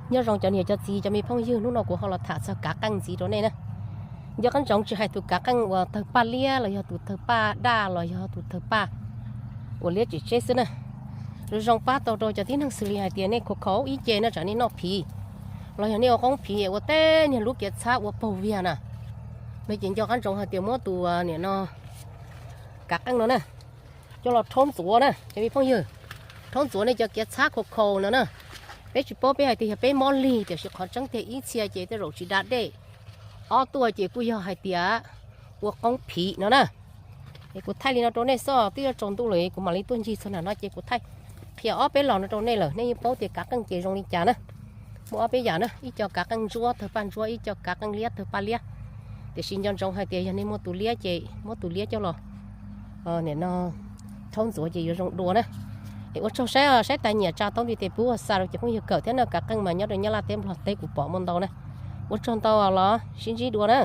Nyob zoo cov niam cov txiv cov me phooj ywg, hnub no kuv ho los tham txog kav qeej ntxiv rau nej na. Nco qab ntsoov tsis hais tus kav qeej uas tawg paj liab los yog tus tawg paj daj los yog tus tawg paj uas liab tsis tseb xwb na. Zoo zoo pab tau rau cov tib neeg xws li hais tias nej khaus khaus ib ce no tsam nej noj phiv, los yog nej ua qoob phiv ua tej niag lub kiav txhab ua paug viag na. No ces nco qab ntsoov hais tias muab tus niam no kav qeej no na coj los rhaub ntxuav na cov me phooj ywg. Rhaub ntxuav nej cov kiav txhab khaus khaus no na. Peb tsis paub peb hais tias yog peb mob lig, tiam sis qhov tseeb tiag ib txhia ces tej zaum tsis da dej, ob tuaj ces kuj yog hais tias ua qoob phiv no na. Es kuv thaij li no rau nej xwb, twb yuav tsaus ntuj lawm kuv mam li tuaj ncig txog nram no ces kuv thaij qhia ob peb los no rau nej lawm, nej yeej paub tias kav qeej ces zoo li cas na. Muaj ob peb yam na, ib co kav qeej ntsuab tawg paj ntsuab, ib co kav qeej liab tawg paj liab. Tiam sis nco ntsoov hais tias yog nej muaj tus liab ces muab tus liab coj los, nim no rhaub ntxuav ces yuav zoo dua na. Es ua tsaug saib, saib tas nyiam tsa tau ntiv tes pub ua xa rau cov phooj ywg kawm thiab na. Kav qeej mas nyob rau Nyab Laj teb Nplog teb kuv pom muaj ntau na. Ua tsaug ntau los sib ntsib dua na.